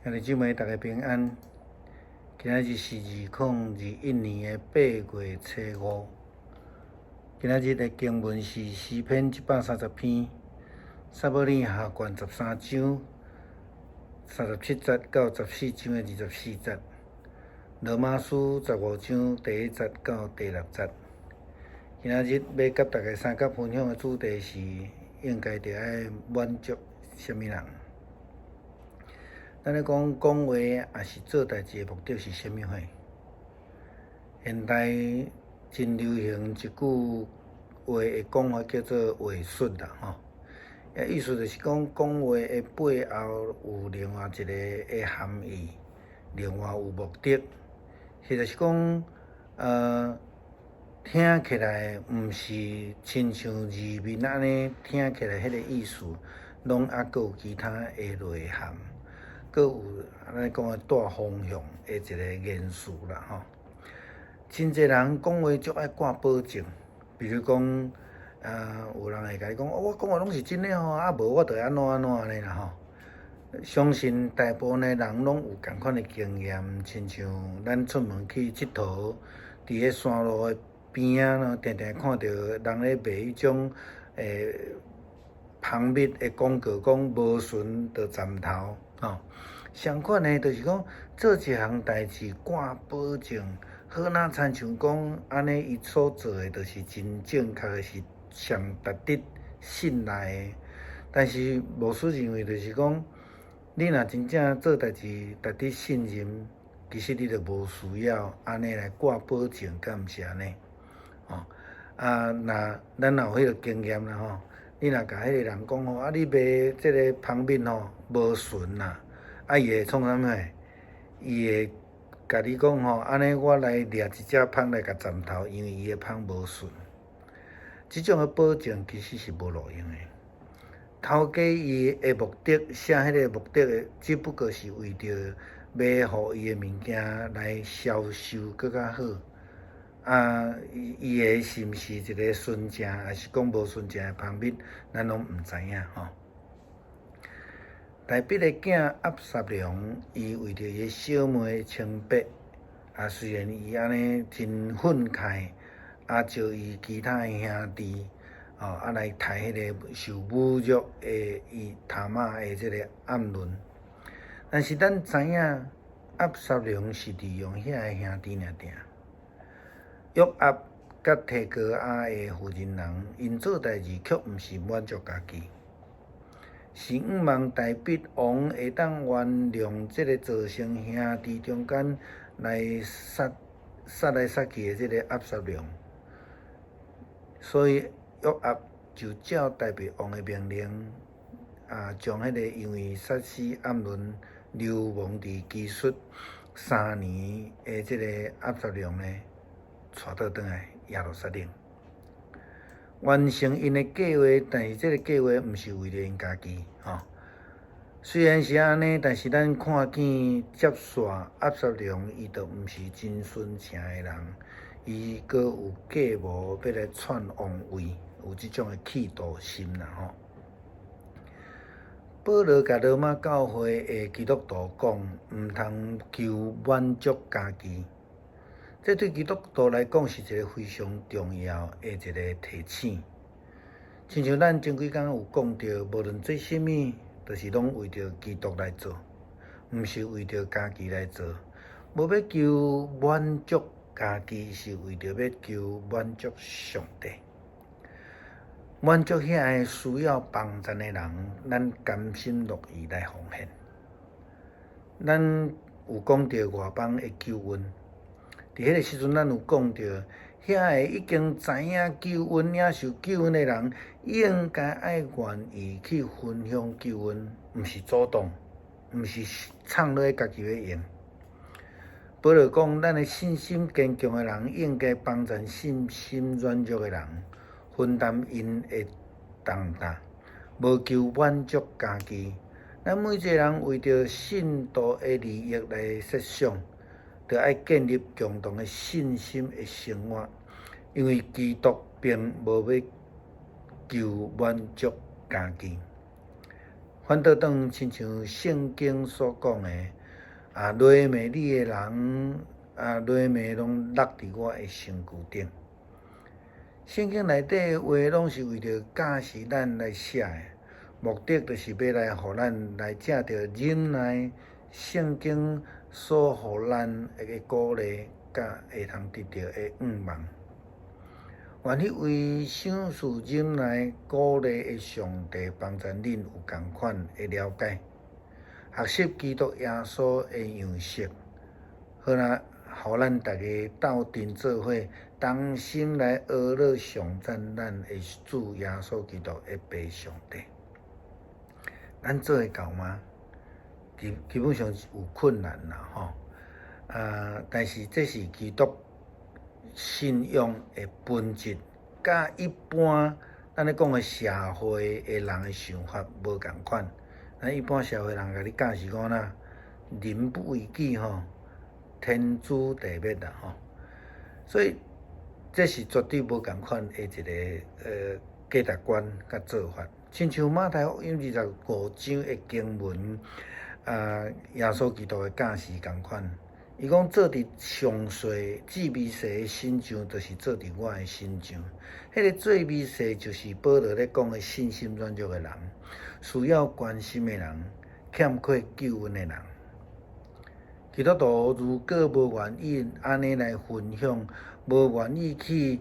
兄弟姊妹，大家平安。今仔日是2021年的8月初五。今仔日的經文是詩篇130篇，撒母耳下卷13章37節到14章的24節，羅馬書15章第1節到第6節。今仔日欲佮大家相佮分享的主題是應該著愛滿足啥物人？咱咧講講話，抑是做代誌的目的是啥物貨？現代真流行一句話的講法叫做話術啦，吼。意思就是講，講話的背後有另外一個的含義，另外有目的，或者是講，聽起來毋是親像字面按呢聽起來彼個意思，攏猶閣有其他的內涵。閣有按呢講的大方向的一個元素啦，吼。真濟人講話足愛掛保證，比如講，有人會共你講，我講話攏是真的吼，啊無我就會按怎按怎按呢啦吼。相信大部分的人攏有仝款的經驗，親像咱出門去𨑨迌，佇咧山路的邊仔呢，定定看著人咧賣彼種蜂蜜的廣告，講無純就斬頭，吼。相款的，就是講做一項代誌掛保證，好若親像講按呢，伊所做的就是真正確的，是上值得信賴的。但是牧師認為，就是講，你若真正做代誌值得信任，其實你就無需要按呢來掛保證，敢毋是按呢？吼啊，若咱若有彼個經驗啦吼，你若共彼個人講吼，啊，你賣這个蜂蜜吼無純啦。啊！伊會創啥物？伊會共你講吼，按呢我來掠一隻蜂來共斬頭，因為伊的蜂無純。這種的保證其實是無路用的。頭家伊的目的，寫彼个目的的，只不過是為著欲予伊的物件來銷售閣較好。啊，伊的是毋是一个純正，抑是講無純正的蜂蜜，咱攏毋知影吼。大衛的囝押沙龍，伊為著伊的小妹清白，啊，雖然伊按呢真憤慨，啊，招伊其他的兄弟，哦，啊來刣彼个受侮辱的伊他瑪的這个暗嫩。但是咱知影，押沙龍是利用遐个兄弟爾爾。約押佮提哥亞的婦人人，𪜶做代誌卻毋是滿足家己。是向望大衛王會當原諒這个造成兄弟中間來殺殺來殺去的這个押沙龍，所以約押就照大衛王的命令，啊，將彼个因為殺死暗嫩流亡佇基述3年的這个押沙龍呢，帶倒轉來耶路撒冷。完成𪜶的計劃，但是這个計劃毋是為著𪜶家己，吼。雖然是按呢，但是咱看見接續押沙龍，伊就毋是真純正的人，伊閣有計謀欲來篡王位，有這種的企圖心啦，吼。保羅共羅馬教會的基督徒講，毋通求滿足家己。這對基督徒來講是一个非常重要的一个提醒。親像咱前幾工有講著，無論做啥物，就是攏為著基督來做，毋是為著家己來做。無欲求滿足家己，是為著欲求滿足上帝。滿足遐个需要幫贊的人，咱甘心樂意來奉獻。咱有講著外邦的救恩。佇彼个時陣，咱有講著，遐个已經知影救恩、領受救恩的人，應該愛願意去分享救恩，毋是主動，毋是藏落去家己欲用。保羅講，咱的信心堅強的人，應該幫贊信心軟弱的人，分擔𪜶的重擔，無求滿足家己。咱每一个人為著信徒的利益來設想，著愛建立共同的信心的生活，因為基督並無欲求滿足家己，反倒轉親像聖經所講的，啊，賈罵你的人，啊，賈罵攏落佇我的身軀頂。聖經內底的話攏是為著教示咱來寫的，目的就是欲來予咱來藉著忍耐，聖經所予咱的鼓勵，佮會通得著的向望。願彼位賞賜忍耐鼓勵的上帝幫助恁有仝款的了解，學習基督耶穌的樣式，好啦，予咱逐家鬥陣做伙，同心來呵咾頌讚咱的主耶穌基督的父上帝。咱做會到嗎？基本上是有困難啦，吼。啊，但是這是基督信仰的本質，佮一般咱咧講的社會的人的想法無仝款。咱一般社會人共你教是講啦，人不為己吼，天誅地滅啦吼。所以這是絕對無仝款的一個價值觀佮做法。親像馬太福音25章的經文，啊，耶穌基督的教示仝款。伊講做佇上細至微細的身上，就是做佇我的身上。彼個最微細，就是保羅咧講的信心軟弱的人，需要關心的人，欠缺救恩的人。基督徒如果無願意按呢來分享，無願意去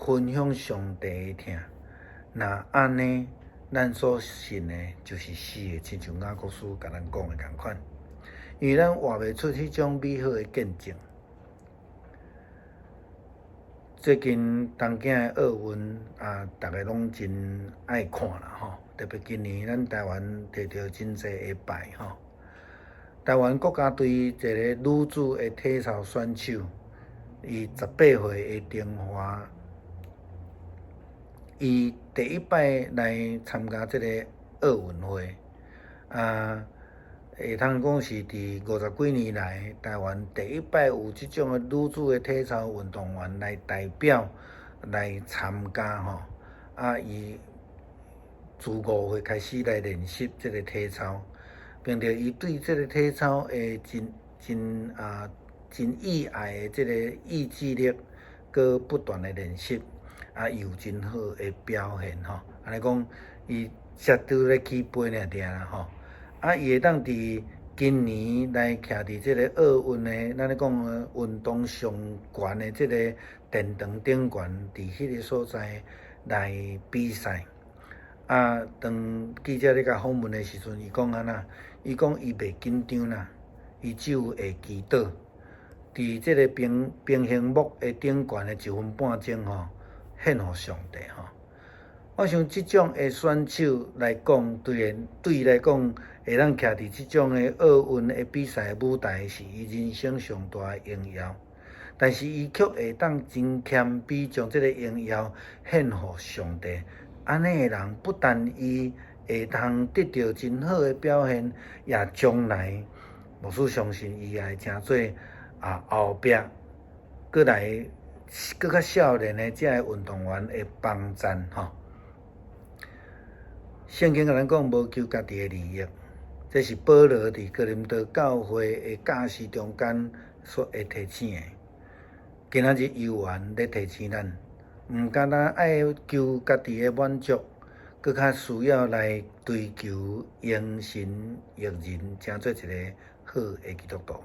分享上帝的疼，若按呢，咱所信的就是死的，親像雅各書共咱講的仝款。因為咱活袂出彼種美好的見證。最近東京的奧運啊，逐家攏真愛看啦吼，特別今年咱台灣摕著真濟的牌吼。台灣國家隊一個女子的體操選手，伊18歲的丁華，伊第一擺來參加這個奧運會啊。會通講是佇50幾年來，台灣第一擺有這種的女子的體操運動員來代表來參加吼。啊，伊自5歲開始來練習這個體操，憑著伊對這個體操的真真啊真熱愛的這個意志力，閣不斷的練習，啊，伊有真好的表現吼。按呢講，伊才拄咧起飛爾爾啦吼。啊，伊會當佇今年來徛佇這個奧運的，咱咧講運動上懸的這個殿堂頂懸，佇彼個所在來比賽。啊，當記者咧共訪問的時陣，伊講按怎？伊講伊袂緊張啦，伊只有會祈禱。佇這個平衡木的頂懸的一分半鐘吼，獻予上帝吼。我想這種的選手來講，對伊來講，會當徛佇這種的奧運的比賽舞台，是伊人生上大的榮耀。但是伊卻會當真謙卑，將這個榮耀獻予上帝。按呢的人，不但伊會通得著真好的表現，也將來牧師相信伊也會成做啊後壁閣來閣較少年的這个運動員的幫贊吼。聖經共咱講，無求家己的利益，這是保羅佇哥林多教會的教示中間所會提醒的。今仔日猶原咧提醒咱，毋干焦愛求家己的滿足，閣較需要來追求榮神益人，成做一個好的基督徒。